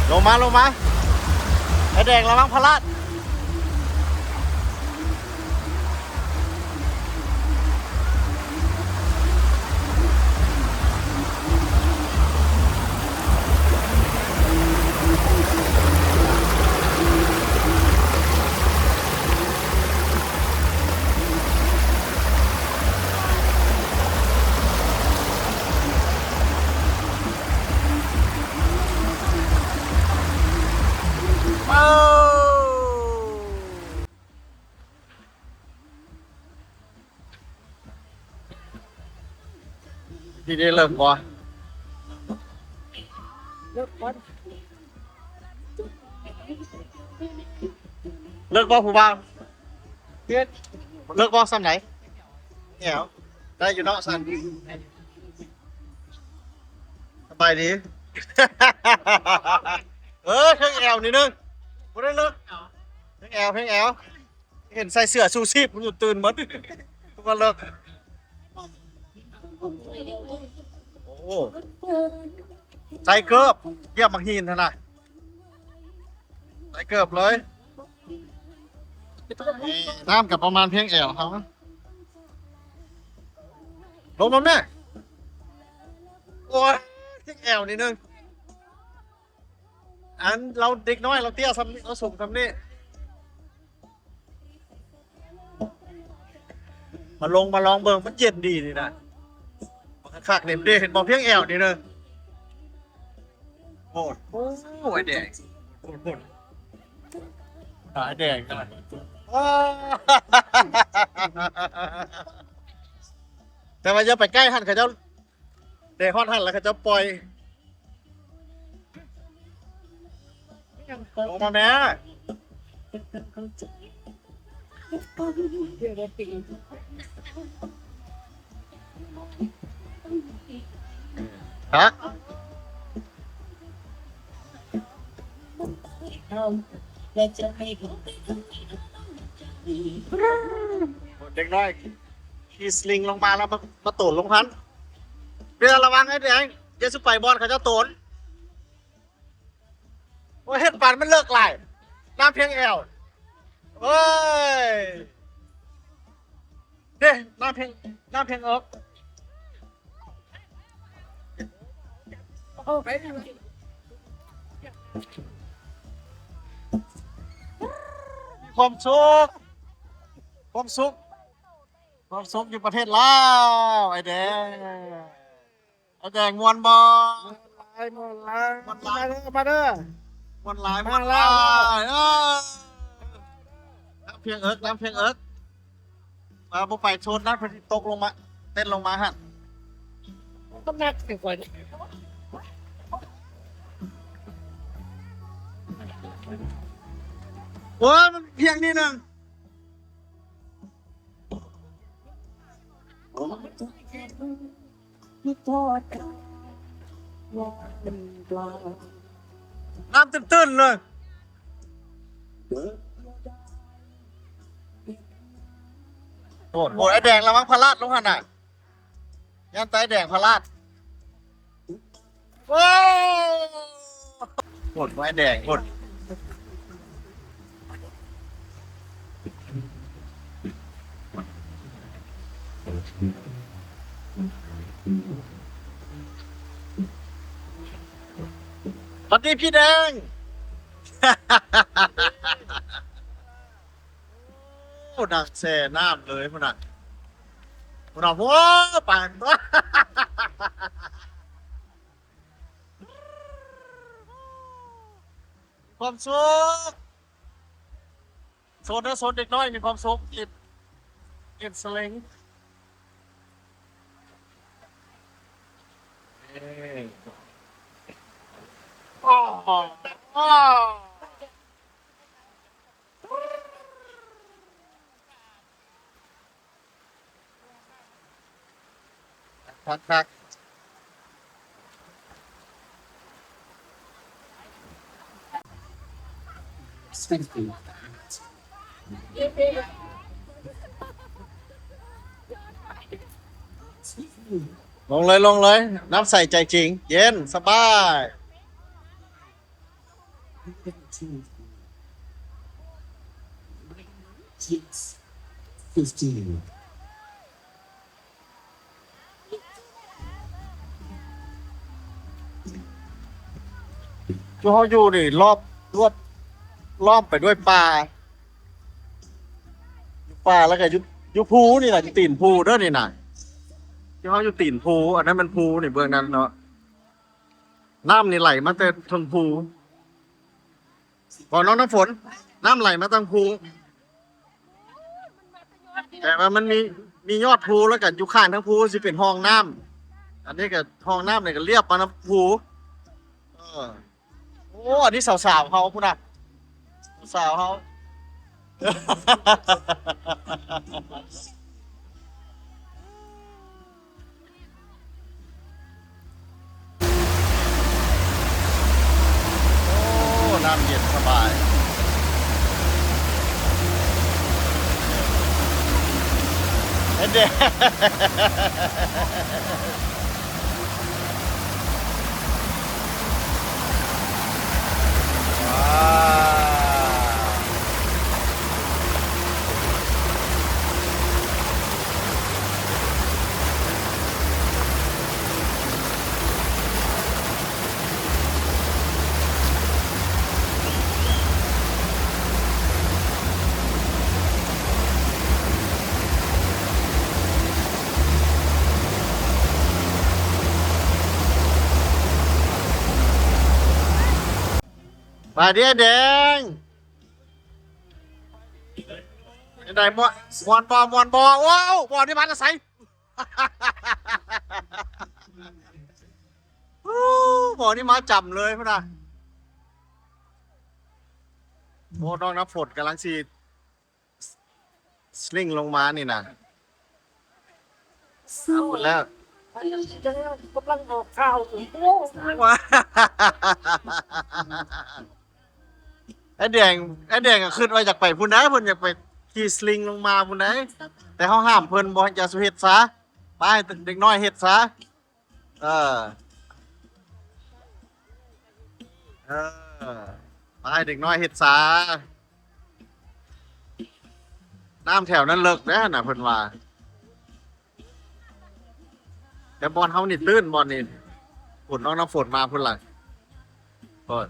ລົງມາ ລົງມາ ໄອ້ແດງ ລະວັງພະລາດ. ທີ່ໄດ້ເລີກບໍ່? ເລີກບໍ່ ຜູ້ບ່າວ? ເລີກບໍ່ ສ່ຳໃດ? ແອວ ໄດ້ຢູ່ເນາະ ຊັ້ນ ສະບາຍດີ. ເອີ ເທິງແອວນິດໜຶ່ງ ບໍ່ໄດ້ເລີກ ເທິງແອວ ເທິງແອວ. ເຫັນໃສ່ເສື້ອຊູຊີບຢູ່ ຕື່ນໝົດ ຄືວ່າເລີກ. ໂອ້ ໃສ່ເກີບ ຢຽບໝາກຫີນຫັ້ນນະ ໃສ່ເກີບເລີຍ. ນີ້ ນ້ຳກໍປະມານພຽງແອວເຮົາ ລົງມາແມ່. ໂອ້ຍ ພຽງແອວນິດໜຶ່ງ. ອັນລາວເດັກນ້ອຍ ລາວເຕ້ຍສ່ຳນີ້ ລາວສູງສ່ຳນີ້. ມາລົງ ມາລອງເບິ່ງ ມັນເຢັນດີນີ້ນະ ມັນຄັກໆ ນີ້ເດ້ ເຫັນບໍ່ ພຽງແອວນີ້ເດີ. ໂອ້ ໂອ້ ໄອ້ແດງ ໂອ້ ໂອ້ ຕາແດງ ແຕ່ວ່າຢ່າໄປໃກ້ຫັ້ນ ເຂົາເຈົ້າ ແຕ່ຮອດຫັ້ນແລ້ວເຂົາເຈົ້າປ່ອຍ. ລົງມາແມ່. ຮະ? ເດັກນ້ອຍຂີ່ສະລິງລົງມາແລ້ວ ມາ ມາໂຕນລົງຫັ້ນ. ເວລາລະວັງໄອ້ແດງ ຢ່າຊິໄປບ່ອນເຂົາເຈົ້າໂຕນ. ໂອ້ຍ ເຮັດປານມັນເລິກຫຼາຍ ນ້ຳພຽງແອວ. ໂອ້ຍ ເດ້ ນ້ຳພຽງ ນ້ຳພຽງເອິກ. ມີຄວາມສຸກ ຄວາມສຸກ ຄວາມສຸກຢູ່ປະເທດລາວ ໄອ້ແດງ. ອາແດງມ່ວນບໍ່? ມ່ວນຫຼາຍ ມ່ວນຫຼາຍ ມ່ວນຫຼາຍ ມາເດີ ມາເດີ ມ່ວນຫຼາຍ ມ່ວນຫຼາຍ ເອີ ນ້ຳພຽງເອິກ ນ້ຳພຽງເອິກ. ມາບໍ່ໄປໂຊນນັ້ນ ເພິ່ນຊິຕົກລົງມາ ເຕັ້ນລົງມາຫັ້ນ ມັນໜັກແທ້ຂ້ອຍ. ໂອ້ຍ ມັນພຽງນິດໜຶ່ງ. ນ້ຳຕື້ນໆ ເລີຍ. ໂອ້ ໂອ້ ໄອ້ແດງ ລະວັງພະລາດລົງຫັ້ນນະ ຢ້ານໄອ້ແດງພະລາດ. ໂອ້ ໂພດ ໄອ້ແດງ ໂພດ. ສະຫວັດດີພີ່ແດງ. ໂອ້ ນັ່ງແຊ່ນ້ຳເລີຍພຸ້ນນະ ພຸ້ນນະ. ໂອ້ ປານ ຄວາມສຸກ ໂຊນເດີ ໂຊນເດັກນ້ອຍມີຄວາມສຸກ ເຫຼັ້ນ ເຫຼັ້ນສະເລັງ. ໂອ້ໂຫ ຄັກໆ. ລົງເລີຍ ລົງເລີຍ ນ້ຳໃສໃຈຈິງ ເຢັນສະບາຍ. fifteen. Six fifteen. ເຮົາຢູ່ນີ້ລອບ ລວບ ລ້ອມໄປດ້ວຍປ່າ ຢູ່ປ່າ ແລ້ວກໍຢູ່ ຢູ່ພູນີ້ນະ ຢູ່ຕີນພູເດີນີ້ນະ ທີ່ເຮົາຢູ່ຕີນພູ ອັນນັ້ນມັນພູນີ້ ເບື້ອງນັ້ນເນາະ ນ້ຳນີ້ໄຫຼມາແຕ່ເທິງພູ ບໍ່ນ້ອງນ້ຳຝົນ ນ້ຳໄຫຼມາທາງພູ ແຕ່ວ່າມັນມີ ມີຍອດພູ ແລ້ວກໍຢູ່ຂ້າງທາງພູຊິເປັນຮ່ອງນ້ຳ ອັນນີ້ກໍຮ່ອງນ້ຳນີ້ກໍລຽບມານຳພູ ເອີ ໂອ້ ອັນນີ້ສາວໆເຮົາພຸ້ນນະ ສາວເຮົາ ໂອ້ ນ້ຳເຢັນສະບາຍ ເຮັດເດ້ ສະບາຍດີອ້າຍແດງ ເປັນໃດ ມ່ວນ ມ່ວນບໍ່ ມ່ວນບໍ່? ໂອ້ ບໍ່ໄດ້ມາແຕ່ໃສ ໂອ້ ບໍ່ໄດ້ມາຈຳເລີຍພຸ້ນນະ ໂອ້ ນ້ອງນ້ຳຝົນກຳລັງຊິ ສລິງລົງມານີ້ນະ ເອົາພຸ້ນແລ້ວ ກຳລັງອອກຂ່າວ ໂອ້ ອ້າຍແດງ ອ້າຍແດງກໍຄິດວ່າຢາກໄປພຸ້ນໃດ໋ ເພິ່ນຢາກໄປຂີ່ສລິງລົງມາພຸ້ນໃດ໋ ແຕ່ເຮົາຫ້າມເພິ່ນບໍ່ໃຫ້ ຢ່າສູ່ເຮັດຊະ ໄປໃຫ້ເດັກນ້ອຍເຮັດຊະ. ເອີ ເອີ ໄປເດັກນ້ອຍເຮັດສາ ນ້ຳແຖວນັ້ນເລິກເດ້ຫັ້ນນະ ເພິ່ນວ່າ ແຕ່ບ່ອນເຮົານີ້ຕື້ນ ບ່ອນນີ້ ຝົນ ນ້ອງນ້ຳຝົນມາພຸ້ນລະ ໂອ້ຍ.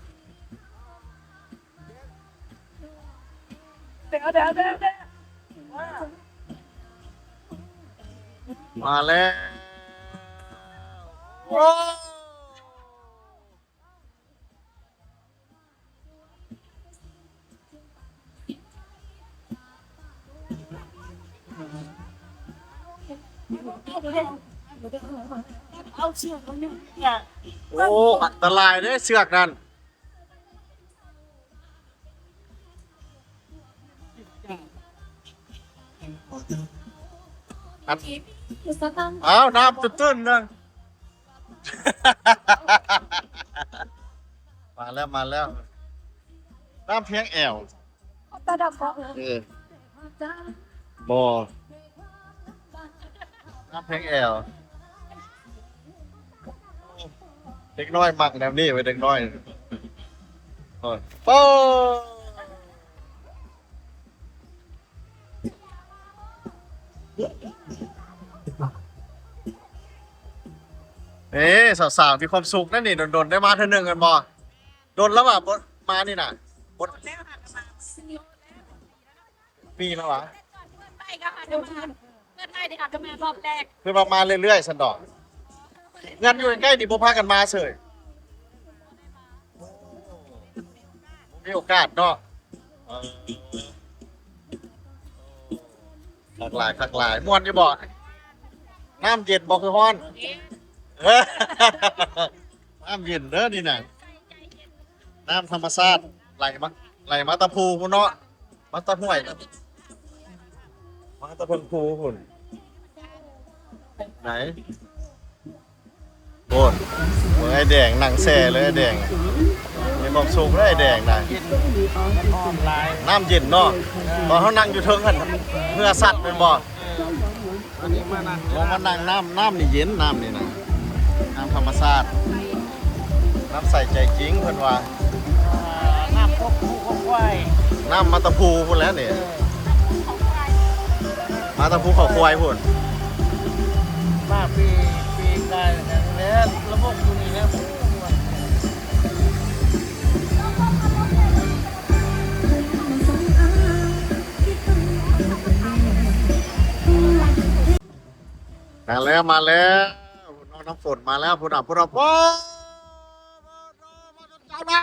ມາແລ້ວ ໂອ້ ໂອ້ ອັນຕະລາຍເດ້ເຊືອກນັ້ນ. ອ້າວ ນ້ຳຕື້ນໆ ນະ ມາແລ້ວ ມາແລ້ວ ນ້ຳພຽງແອວ ເອີ ບໍ່ ນ້ຳພຽງແອວ ເດັກນ້ອຍມັກແນວນີ້ເວີຍ ເດັກນ້ອຍ ໂອ້ຍ ໂອ້ ເອີ ສາວໆ ມີຄວາມສຸກນະນີ້ ດົນໆ ໄດ້ມາເທື່ອໜຶ່ງແມ່ນບໍ່? ດົນແລ້ວວ່າບໍ່ມານີ້ນະ ບໍ່ ປີແລ້ວຫາກະມາ ປີແລ້ວຫວາ? ເພິ່ນໄປກໍຫາກະມາ ເພິ່ນໄປໄດ້ຫາກະມາຮອບແລກ ຄືວ່າມາເລື້ອຍໆ ຊັ້ນດອກ ເຮືອນຢູ່ໃກ້ໆ ນີ້ບໍ່ພາກັນມາເສີຍ ບໍ່ມີໂອກາດເນາະ ເອີ. ຄັກຫຼາຍ ຄັກຫຼາຍ ມ່ວນຢູ່ບໍ່? ນ້ຳເຢັນບໍ່ ຄືຮ້ອນ? ເຢັນ ເອີ ນ້ຳເຢັນເດີນີ້ນະ ນ້ຳທຳມະຊາດ ໄຫຼມາ ໄຫຼມາແຕ່ພູພຸ້ນເນາະ ມາແຕ່ຫ້ວຍ ມາແຕ່ເທິງພູພຸ້ນ ໄຫນ? ໂອ້ຍ ເບິ່ງອ້າຍແດງນັ່ງແຊ່ເລີຍ ອ້າຍແດງ ມີຄວາມສຸກເລີຍອ້າຍແດງນະ ນ້ຳເຢັນເນາະ ຕອນເຮົານັ່ງຢູ່ເທິງຫັ້ນ ເຫື່ອສັດແມ່ນບໍ່? ອັນນີ້ມານັ່ງ ລົງມານັ່ງນ້ຳ ນ້ຳນີ້ເຢັນ ນ້ຳນີ້ນະ ນ້ຳທຳມະຊາດ ນ້ຳໃສໃຈຈິງ ເພິ່ນວ່າ ນ້ ພູເຂົາຄວາຍ ນ້ຳມາແຕ່ພູພຸ້ນແຫຼະນີ້ ເອີ ມາແຕ່ພູເຂົາຄວາຍພຸ້ນ ມາປີ ປີກາຍນັ້ນແຫຼະ ລະບົບຢູ່ນີ້ແຫຼະ ມາແລ້ວ ມາແລ້ວ ນ້ອງນ້ຳຝົນມາແລ້ວ ພຸ້ນນະ ພຸ້ນນະ ໂອ້ ມາຈົນເຈົ້ານະ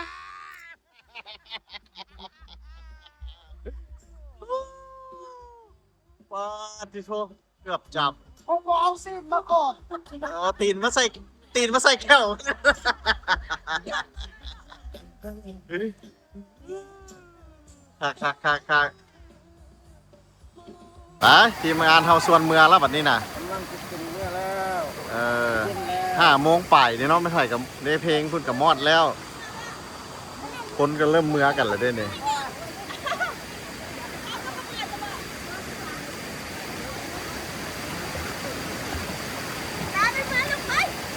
ປາດຕິໂທ ເກືອບຈັບ ເຂົາບໍ່ເອົາຊີ້ນມາກ່ອນ ເອີ ຕີນມາໃສ່ ຕີນມາໃສ່ແຂ້ວ ຄັກໆໆໆ ໄປ ທີມງານເຮົາຊວນເມືອແລ້ວບັດນີ້ນະ ກຳລັງຈະຂຶ້ນເມືອແລ້ວ ເອີ ຫ້າໂມງປາຍນີ້ເນາະ ແມ່ນໄຜກໍໄດ້ເພງພຸ້ນກໍມອດແລ້ວ ຄົນກໍເລີ່ມເມືອກັນແລ້ວເດ້ນີ້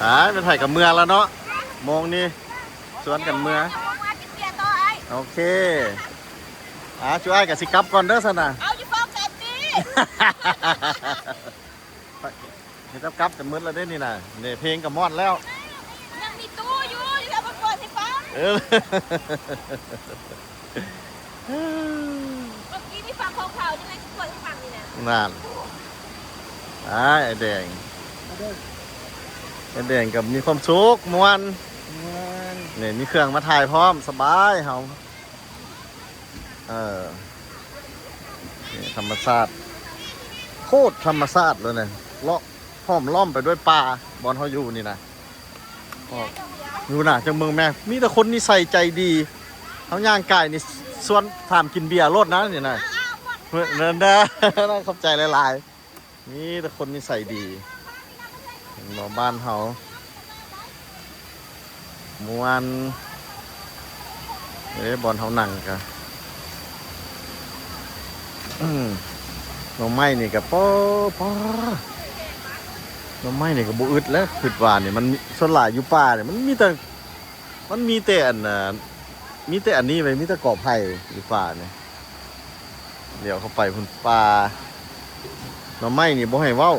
ໄປ ແມ່ນໄຜກໍເມືອແລ້ວເນາະ ໂມງນີ້ ຊວນກັນເມືອ ໂອເຄ ອ່າ ຈຸອ້າຍກໍຊິກັບກ່ອນເດີຊັ້ນນະ ເອົາຢູ່ຟ້າວແຊບຕິ ເຮັດກັບກັບກັນໝົດແລ້ວເດ້ນີ້ນະ ເດ້ເພງກໍມອດແລ້ວ ຍັງມີຕູ້ຢູ່ ຢູ່ແຖວບ້ານກວດຊິຟັງ ເອີ ເມື່ອກີ້ນີ້ຟັງຂອງເຂົາ ຈັ່ງໃດຊິກວດຊິຟັງນີ້ນະ ນັ້ນ ອ້າຍ ອ້າຍແດງ ອ້າຍແດງກໍມີຄວາມສຸກ ມ່ວນ ມ່ວນ ນີ້ມີເຄື່ອງມາຖ່າຍພ້ອມ ສະບາຍເຮົາ ເອີ ນີ້ທຳມະຊາດ ໂຄດທຳມະຊາດເລີຍນະ ເລາະຫ້ອມລ້ອມໄປດ້ວຍປ່າ ບ່ອນເຮົາຢູ່ນີ້ນະ ອອກຢູ່ນະ ຈັ່ງເບິ່ງແມ່ ມີແຕ່ຄົນນິໄສໃຈດີ ເຮົາຍ່າງກາຍນີ້ຊວນຖາມກິນເບຍໂລດນະ ນີ້ນະ ເອີ ນັ້ນນະ ຂອບໃຈຫຼາຍໆ. ມີແຕ່ຄົນນິໄສດີ ເຫັນບໍ່ ບ້ານເຮົາມ່ວນເດ້ ບ່ອນເຮົານັ່ງກະ ອືມ ໜໍ່ໄມ້ນີ້ກະ ປາ ປາ ໜໍ່ໄມ້ນີ້ກະບໍ່ອຶດແຫຼະ ຄິດວ່ານີ້ ມັນສ່ວນຫຼາຍຢູ່ປ່ານີ້ ມັນມີແຕ່ ມັນມີແຕ່ອັນ ເອີ ມີແຕ່ອັນນີ້ໄວ້ຍ ມີແຕ່ກໍໄຜ່ຢູ່ປ່ານີ້ ຫຼຽວເຂົ້າໄປພຸ້ນ ປ່າ ໜໍ່ໄມ້ນີ້ບໍ່ໃຫ້ເວົ້າ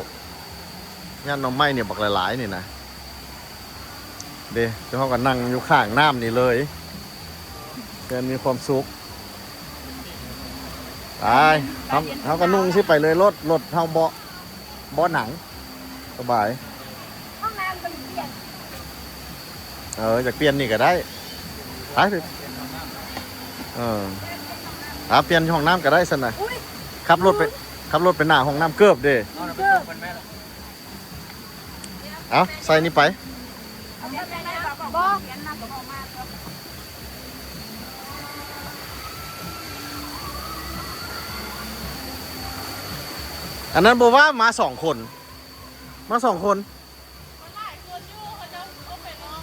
ຍາດໜໍ່ໄມ້ນີ້ບັກຫຼາຍໆນີ້ນະ ເດ້ ເຮົາກໍນັ່ງຢູ່ຂ້າງນ້ຳນີ້ເລີຍ ແຕ່ມີຄວາມສຸກ ໄປ ເຮົາ ເຮົາກໍນຸ່ງຊິໄປເລີຍ ລົດ ລົດເຮົາເບາະ ເບາະໜັງ ສະບາຍ ຫ້ອງນ້ຳມັນປ່ຽນ ເອີ ຢາກປ່ຽນນີ້ກໍໄດ້ ໄປ ເອີ ອາ ປ່ຽນຫ້ອງນ້ຳກໍໄດ້ຊັ້ນນະ ອຸ້ຍ ຂັບລົດໄປ ຂັບລົດໄປໜ້າຫ້ອງນ້ຳເກີບເດ້ ເກີບ ເອົາ ໃສ່ນີ້ໄປ ບໍ່ ອັນນັ້ນບໍ່ວ່າ ມາສອງຄົນ ມາສອງຄົນ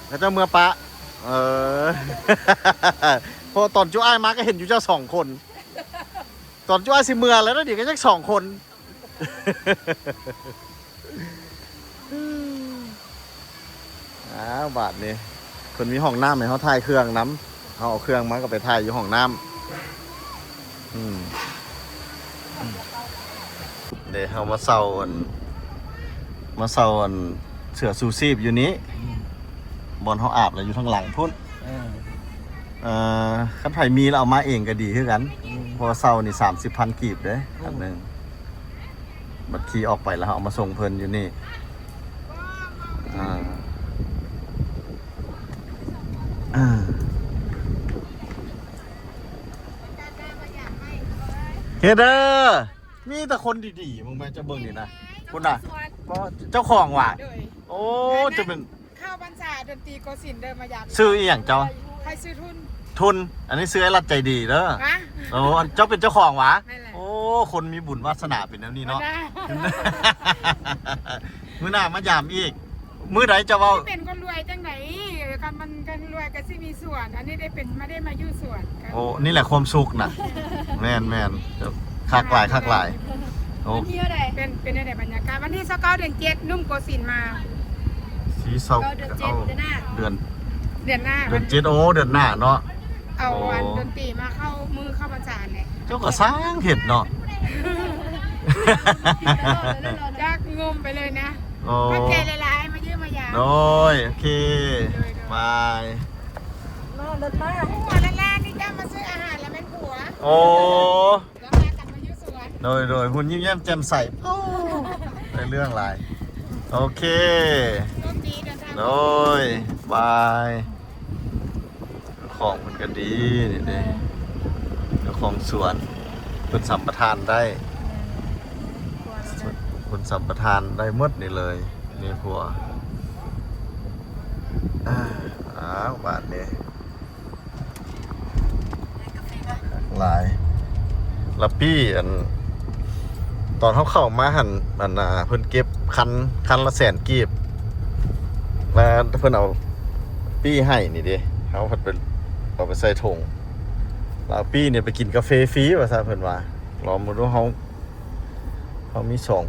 ເຂົາເຈົ້າເມືອປະ ເອີ ເພາະຕອນຈຸອ້າຍມາກໍເຫັນຢູ່ເຈົ້າສອງຄົນ ຕອນຈຸອ້າຍຊິເມືອແລ້ວເດ ກໍຍັງສອງຄົນ ອ້າວ ບາດນີ້ ເພິ່ນມີຫ້ອງນ້ຳໃຫ້ເຮົາຖ່າຍເຄື່ອງນຳ ເຮົາເອົາເຄື່ອງມາກໍໄປຖ່າຍຢູ່ຫ້ອງນ້ຳ ອືມ ເດ້ ເຮົາມາເຊົ່າອັນ ມາເຊົ່າອັນ ເສື້ອຊູຊີບຢູ່ນີ້ ອືມ ບ່ອນເຮົາອາບລະຢູ່ທາງຫຼັງພຸ້ນ ເອີ ເອີ ຄັນໃຜມີລະເອົາມາເອງກໍດີຄືກັນ ອືມ ເພາະວ່າເຊົ່ານີ້ສາມສິບພັນກີບເດ້ ໂອ້ ອັນໜຶ່ງ ບັດຂີ່ອອກໄປລະເຮົາເອົາມາສົ່ງເພິ່ນຢູ່ນີ້ ອ່າ ອ່າ ເຮັດເດີ ມີແຕ່ຄົນດີໆ ມຶງແມ່ນ ເຈົ້າເບິ່ງນີ້ນະ ພຸ້ນນະ ເຈົ້າຂອງຫວາ ໂດຍ ໂອ້ ຈະເປັນ ເຂົ້າພັນສາດົນຕີໂກສິນເດີ ມາຢາມ ຊື່ອີ່ຫຍັງເຈົ້າ? ຂ້ອຍຊື່ທຸນ ທຸນ ອັນນີ້ຊື່ອ້າຍລັດໃຈດີເດີ ຮະ ໂອ້ ອັນເຈົ້າເປັນເຈົ້າຂອງຫວາ? ແມ່ນແຫຼະ ໂອ້ ຄົນມີບຸນວາສະໜາເປັນແນວນີ້ເນາະ ມື້ໜ້າມາຢາມອີກ ມື້ໃດເຈົ້າເວົ້າ ເປັນຄົນລວຍຈັ່ງໃດ ຄັນມັນ ຄັນລວຍກໍຊິມີສວນ ອັນນີ້ໄດ້ເປັນ ມາ ໄດ້ມາຢູ່ສວນ ໂອ້ ນີ້ແຫຼະຄວາມສຸກນະ ແມ່ນໆ ຄັກຫຼາຍ ຄັກຫຼາຍ ໂອ້ ວັນທີເທົ່າໃດ? ເປັນ ເປັນຈັ່ງໃດບັນຍາກາດ? ວັນທີຊາວເກົ້າ ເດືອນເຈັດ ໜຸ່ມໂກສິນມາ ທີຊາວເກົ້າ ເດືອນເຈັດ ເດືອນໜ້າ ເດືອນ ເດືອນໜ້າ ເດືອນເຈັດ ໂອ້ ເດືອນໜ້າເນາະ ເອົາ ອໍ ອັນດົນຕີມາເຂົ້າມື້ເຂົ້າພັນສາແຫຼະ. ເຈົ້າກໍຊ່າງເຮັດເນາະ. ຈັກງົມໄປເລີຍນະ. ອໍ ຂອບໃຈຫຼາຍໆ ມາຢ້ຽມມາຢາມ. ໂດຍ ໂອເຄ ໂດຍໆ ບາຍ. ລໍລົດມາ ຫົວລ້ານໆ ນີ້ເຈົ້າມາຊື້ອາຫານແລ້ວແມ່ນຜົວ. ໂອ້ ແລ້ວພາກັນມາຢູ່ສວນ. ໂດຍໆ ຫຸ່ນຍິ້ມແຍ້ມແຈ່ມໃສ. ໂອ້ ໄດ້ເລື່ອງຫຼາຍ. ໂອເຄ ໂຊກດີເດີນທາງ. ໂດຍ ບາຍ. ເຈົ້າຂອງເພິ່ນກໍດີນີ້ເດ້ ເຈົ້າຂອງສວນ ເພິ່ນສຳປະທານໄດ້ ແມ່ນ ເພິ່ນສຳປະທານໄດ້ໝົດນີ້ເລີຍ ນີ້ຜົວ. ອ້າວ ບາດນີ້ ຫຼາຍ ລະປີ້ ອັນ ຕອນເຮົາເຂົ້າມາຫັ້ນ ອັນນ່າ ເພິ່ນເກັບຄັນ ຄັນລະແສນກີບ ແລ້ວເພິ່ນເອົາປີ້ໃຫ້ນີ້ເດ້ ເຮົາພັດໄປ ເອົາໄປໃສ່ຖົງ ແລ້ວປີ້ນີ້ໄປກິນກາເຟຟຣີວ່າຊັ້ນ ເພິ່ນວ່າ. ລອງເບິ່ງດູ ເຮົາ ເຮົາມີສອງ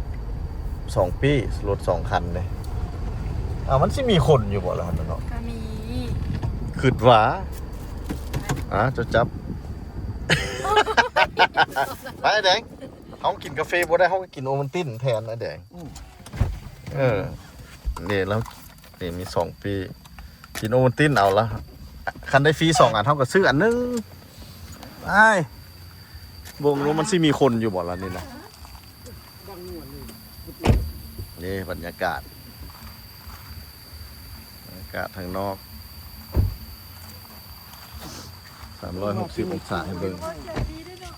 ສອງປີ້ ລົດສອງຄັນເດ້. ອ້າວ ມັນຊິມີຄົນຢູ່ບໍ່ລະຫັ້ນເນາະ? ກໍມີ ຄິດວ່າ ອ່າ ເຈົ້າຈັບ ໄປແດງ. ເຮົາກິນກາເຟບໍ່ໄດ້ ເຮົາກໍກິນໂອວັນຕິນແທນນະແດງ. ອືມ ເອີ ນີ້ລະ ນີ້ມີສອງປີ້ ກິນໂອວັນຕິນເອົາລະ ຄັນໄດ້ຟຣີສອງອັນ ເຮົາກໍຊື້ອັນໜຶ່ງ. ອ້າຍ ເບິ່ງດູ ມັນຊິມີຄົນຢູ່ບໍ່ລະນີ້ນະ. ນີ້ບັນຍາກາດ ອາກາດທາງນອກ ສາມຮ້ອຍຫົກສິບອົງສາໃຫ້ເບິ່ງ.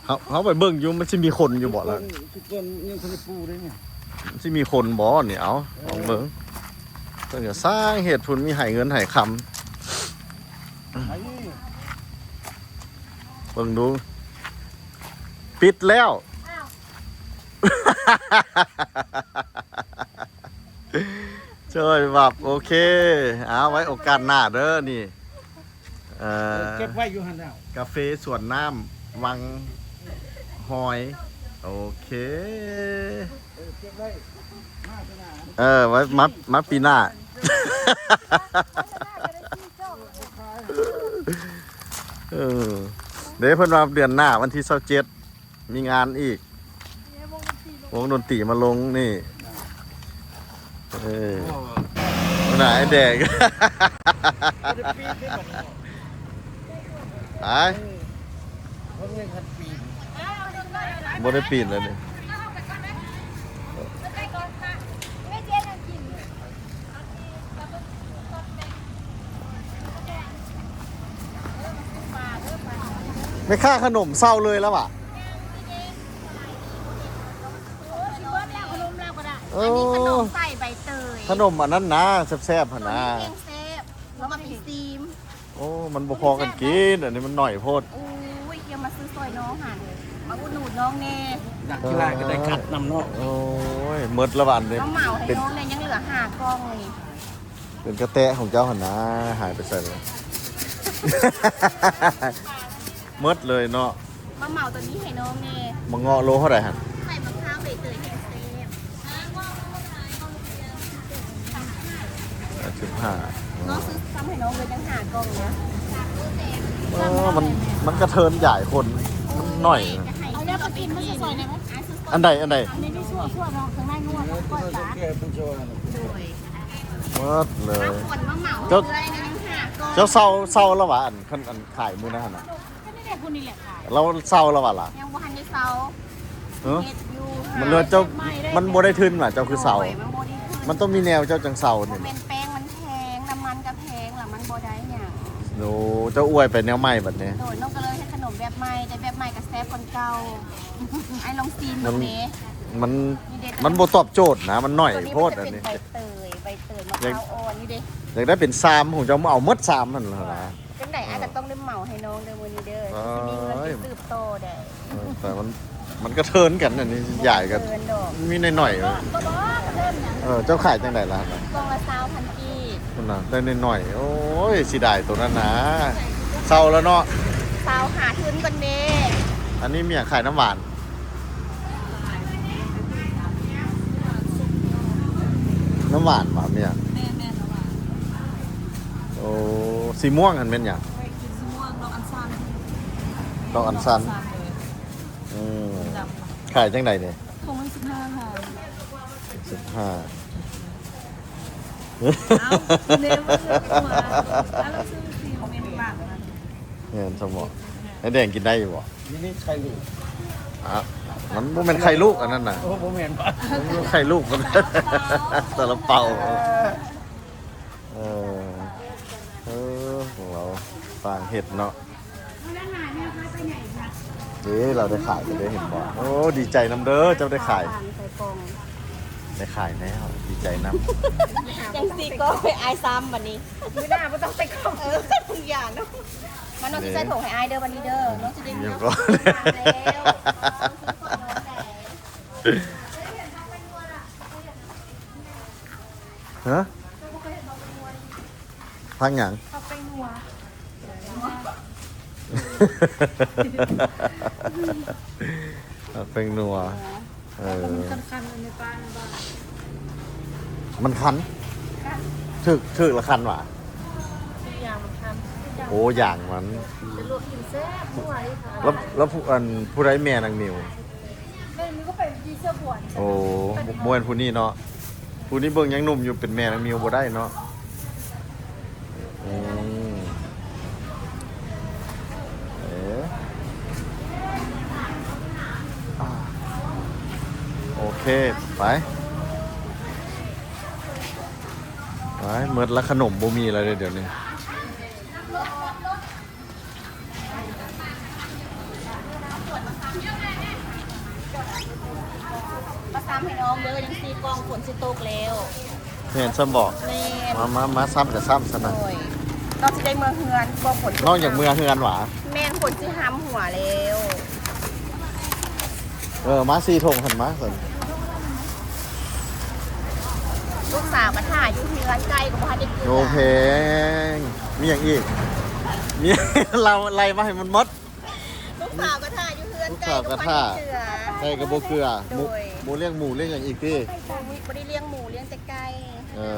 ເຮົາ ເຮົາໄປເບິ່ງຢູ່ ມັນຊິມີຄົນຢູ່ບໍ່ລະ? ທຸກຄົນຍັງບໍ່ທັນໄດ້ປູເດ້ນີ້ ມັນຊິມີຄົນບໍ່ນີ້? ເອົາ ລອງເບິ່ງ. ເພິ່ນກໍສ້າງເຮັດພຸ້ນ ມີໃຫ້ເງິນໃຫ້ຄຳ. ເບິ່ງດູ ປິດແລ້ວ. ອ້າວ ເຊີຍບັບ ໂອເຄ ເອົາໄວ້ໂອກາດໜ້າເດີນີ້. ເອີ ເກັບໄວ້ຢູ່ຫັ້ນແລ້ວ ກາເຟສວນນ້ຳວັງຫອຍ. ໂອເຄ ເອີ ເກັບໄວ້ ມາປີໜ້າ ເອີ ໄວ້ມາ ມາປີໜ້າ. ເອີ ເດ້ ເພິ່ນວ່າເດືອນໜ້າວັນທີຊາວເຈັດ ມີງານອີກ ວົງດົນຕີມາລົງນີ້. ເອີ ໜ້າໄອ້ແດງ ໄປ ບໍ່ໄດ້ປີນແລ້ວນີ້. ແມ່ຄ້າຂະໜົມເຊົາເລີຍແລ້ວຫວາ? ເອີ ອັນນີ້ຂະໜົມໃສ່ໃບເຕີຍ ຂະໜົມອັນນັ້ນນະ ແຊບໆຫັ້ນນະ ແຊບ ແລ້ວກໍມີຊີມ. ໂອ້ ມັນບໍ່ພໍກັນກິນ ອັນນີ້ມັນໜ້ອຍໂພດ. ໂອ້ຍ ຢ່າມາຊື້ຊ່ອຍນ້ອງຫັ້ນ ມາອຸດໜູນນ້ອງແດ່. ຢາກກິນຫຼາຍກໍໄດ້ຄັດນຳເນາະ. ໂອ້ຍ ໝົດລະບາດນີ້ ມາເໝົາໃຫ້ນ້ອງແດ່ ຍັງເຫຼືອຫ້າກ່ອງນີ້. ເປັນກະແຕະຂອງເຈົ້າຫັ້ນນາ ຫາຍໄປໃສແລ້ວ? ໝົດເລີຍເນາະ. ມາເໝົາຕົວນີ້ໃຫ້ນ້ອງແດ່. ມະເງາະໂລເທົ່າໃດຫັ້ນ? ໃສ່ມະພ້າວໃບເຕີຍແຮງແຊບ. ສິບຫ້າ ນ້ອງຊື້ຊ້ຳໃຫ້ນ້ອງເລີຍ ຍັງຫ້າກ່ອງນະ. ເອີ ມັນ ມັນກະເທີນຫຼາຍຄົນ ມັນໜ້ອຍ. ເອົາແລ້ວກໍກິນ ມັນຊິຊ່ອຍໄດ້ໄໝ? ອັນໃດ ອັນໃດ? ອັນນີ້ມີຊົ່ວໆ ເນາະ ເຄື່ອງໃນນົວ ກ້ອຍປາ. ໂດຍ ໝົດເລີຍ. ເຈົ້າ ເຈົ້າເຊົາ ເຊົາແລ້ວຫວາ? ອັນ ອັນຂາຍມື້ນັ້ນຫັ້ນນະ ລາວເຊົາແລ້ວຫວາລະ? ຍັງບໍ່ທັນໄດ້ເຊົາ. ເອີ ມັນເຫຼືອເຈົ້າ ມັນບໍ່ໄດ້ທຶນຫວາ? ເຈົ້າຄືເຊົາ? ໂດຍ ມັນບໍ່ໄດ້ທຶນ. ມັນຕ້ອງມີແນວເຈົ້າຈັ່ງເຊົານີ້. ບໍ່ແມ່ນແປ້ງມັນແພງ ນ້ຳມັນກໍແພງ ລະມັນບໍ່ໄດ້ຫຍັງ. ໂອ້ ເຈົ້າອວຍໄປແນວໃໝ່ບັດນີ້. ໂດຍ ນ້ອງກໍເລີຍເຮັດຂະໜົມແບບໃໝ່ ແຕ່ແບບໃໝ່ກໍແຊບກວ່າເກົ່າ. ອ້າຍລອງຊີມເບິ່ງແດ່. ມັນ ມັນບໍ່ຕອບໂຈດນະ ມັນໜ້ອຍໂພດ. ອັນນີ້ ໃບເຕີຍ ໃບເຕີຍ ມະພ້າວອ່ອນນີ້ເດ້. ຢາກໄດ້ເປັນຊາມຂອງເຈົ້າ ມາເອົາໝົດຊາມຫັ້ນລະນະ. ຈັ່ງໃດອ້າຍກໍຕ້ອງໄດ້ເໝົາໃຫ້ນ້ອງເດີມື້ນີ້ເດີ ຊິມີເງິນໄປສືບຕໍ່ໄດ້. ເອີ ແຕ່ມັນ ມັນກະເທີນກັນ ອັນນີ້ຢາຍກໍມີໜ້ອຍໆ. ເອີ ເຈົ້າຂາຍຈັ່ງໃດລະ? ກ່ອງລະຊາວພັນກີບ. ພຸ້ນນະ ໄດ້ໜ້ອຍໆ. ໂອ້ຍ ເສຍດາຍໂຕນັ້ນນະ. ເຊົາແລ້ວເນາະ. ເຊົາ ຫາທຶນກ່ອນເດ້. ອັນນີ້ມີຫຍັງຂາຍ? ນ້ຳຫວານ. ນ້ຳຫວານຫວາ? ແມ່ນ ແມ່ນ ນ້ຳຫວານ. ໂອ້ ສີມ່ວງຫັ້ນແມ່ນຫຍັງ? ສີມ່ວງເນາະ ອັນຊານ ດອກອັນຊັນ. ອືມ ຂາຍຈັ່ງໃດນີ້? ຖົງລະສິບຫ້າພັນ. ສິບຫ້າ ອ້າວ ແມ່ນບໍ່ເລືອກວ່າ ແມ່ນບໍ່? ແມ່ນຊັ້ນບໍ? ໄອ້ແດງກິນໄດ້ຢູ່ບໍ່? ນີ້ໄຂ່ລູກ. ອ່ະ ມັນບໍ່ແມ່ນໄຂ່ລູກອັນນັ້ນນະ. ໂອ້ ບໍ່ແມ່ນບໍ່? ໄຂ່ລູກມັນ ຊາລາເປົາ. ເອີ ເອີ ຂອງລາວຕ່າງເຮັດເນາະ. ເດ້ ລາວໄດ້ຂາຍແລ້ວເດ້ ເຫັນບໍ່? ໂອ້ ດີໃຈນຳເດີ ເຈົ້າໄດ້ຂາຍ. ໄດ້ຂາຍແລ້ວ ດີໃຈນຳ. ຈັ່ງຊີ້ກໍໄປອາຍຊ້ຳບັດນີ້ ມື້ໜ້າບໍ່ຕ້ອງໃສ່ຂອງ. ເອີ ທຸກຢ່າງເນາະ. ມາ ນ້ອງຊິໃສ່ຖົງໃຫ້ອ້າຍເດີບັດນີ້ເດີ ນ້ອງຊິໄດ້ ແລ້ວ. ຮະ? ຜັກຫຍັງ? ຜັກແປ້ງນົວ. ຜັກແປ້ງນົວ. ເອີ ແລ້ວກໍມັນຄັນໆ ຢູ່ໃນປ່າໃນບ້ານ. ມັນຄັນ? ຄັນ. ຖືກ ຖືກລະຄັນຫວາ? ຄືຢາງມັນຄັນ. ໂອ້ ຢາງມັນ. ແຕ່ລວກກິນແຊບ ບໍ່ໄຫວ. ແລ້ວ ແລ້ວຜູ້ ອັນ ຜູ້ໃດແມ່ນາງມິວ? ແມ່ນ ມັນກໍໄປທີ່ເຊືອບວນ. ໂອ້ ບໍ່ແມ່ນຜູ້ນີ້ເນາະ. ຜູ້ນີ້ເບິ່ງຍັງໜຸ່ມຢູ່ ເປັນແມ່ນາງມິວບໍ່ໄດ້ເນາະ. ອືມ ເອີ ອ່າ ໂອເຄ ໄປ ໄປ. ໝົດລະ ຂະໜົມບໍ່ມີແລ້ວເດ້ ດຽວນີ້. ມາຊ້ຳໃຫ້ນ້ອງເດີ ຍັງສີ່ກ່ອງ ຝົນຊິຕົກແລ້ວ. ແມ່ນຊ້ຳບໍ? ແມ່ນ. ມາ ມາ ມາຊ້ຳກະຊ້ຳຊັ້ນນະ. ໂດຍ ນ້ອງຊິໄດ້ເມືອເຮືອນ ບໍ່ຝົນຕົກ. ນ້ອງຢາກເມືອເຮືອນຫວາ? ແມ່ນ ຝົນຊິຫ້ຳຫົວແລ້ວ. ເອີ ມາສີ່ຖົງຫັ້ນມາຊັ້ນ. ລູກສາວກໍຖ້າຢູ່ເຮືອນ ໄກ່ກໍບໍ່ທັນໄດ້ເກືອ. ໂອເຄ ມີຫຍັງອີກ? ມີ ເລົ່າໄລ່ມາໃຫ້ມັນໝົດ. ລູກສາວກໍຖ້າຢູ່ເຮືອນ ໄກ່ກໍບໍ່ທັນໄດ້ເກືອ. ໄກ່ກໍບໍ່ເກືອ. ໂດຍ ໝູ ໝູລ້ຽງໝູລ້ຽງຫຍັງອີກຕິ? ບໍ່ມີ ບໍ່ໄດ້ລ້ຽງໝູ ລ້ຽງແຕ່ໄກ່. ເອີ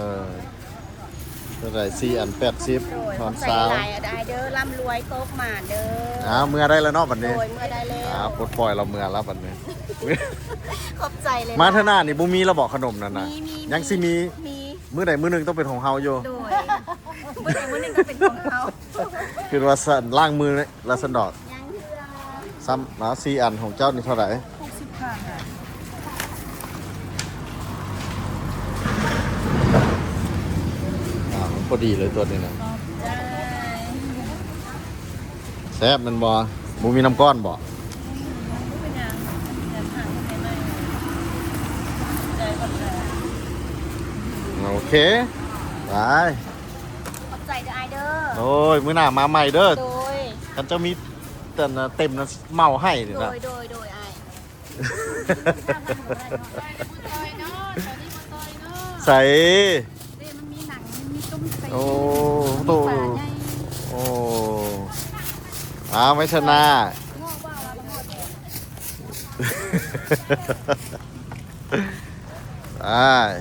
ເທົ່າໃດ? ສີ່ອັນແປດສິບ. ໂດຍ ທອນຊາວ. ຂອບໃຈຫຼາຍໆ ອ້າຍເດີ ລ່ຳລວຍ ໂຊກໝານເດີ. ອ້າວ ເມືອໄດ້ແລ້ວເນາະບັດນີ້. ໂດຍ ເມືອໄດ້ແລ້ວ. ອ້າວ ປົດປ່ອຍລາວເມືອລະບັດນີ້. ຂອບໃຈຫຼາຍໆ. ມາເທື່ອໜ້ານີ້ບໍ່ມີລະບໍ ຂະໜົມນັ້ນນະ? ມີ ມີ ຍັງຊິມີ. ມີ ມື້ໃດມື້ໜຶ່ງຕ້ອງເປັນຂອງເຮົາຢູ່. ໂດຍ ມື້ໃດມື້ໜຶ່ງຕ້ອງເປັນຂອງເຮົາ. ຄິດວ່າຊັ້ນ ລ້າງມືແລ້ວຊັ້ນດອກ. ຍັງເທື່ອ. ຊ້ຳ ມາສີ່ອັນ ຂອງເຈົ້ານີ້ເທົ່າໃດ? ຫົກສິບພັນ. ອ່າ ມັນພໍດີເລີຍຕົວນີ້ນະ. ຂອບໃຈ. ແຊບແມ່ນບໍ່? ບໍ່ມີນ້ຳກ້ອນບໍ່? ບໍ່ເປັນຫຍັງ ແຕ່ຖ້າເຮັດໃໝ່ໆ. ຂອບໃຈ ຂອບໃຈ. ໂອເຄ ໄປ. ຂອບໃຈເດີອ້າຍເດີ. ໂອ້ຍ ມື້ໜ້າມາໃໝ່ເດີ. ໂດຍ ຄັນເຈົ້າມີ ເຕັມນະ ເໝົາໃຫ້ນີ້ນະ. ໂດຍ ໂດຍ ໂດຍ ອ້າຍ. ໃສ? ເດ້ ມັນມີໜັງ ມັນມີຕຸ້ມຕີນ. ໂອ້ ໂຕ ມີປາໃຫຍ່. ໂອ້ ອ້າວ ໄວ້ຊະນາ. ອ້າຍ.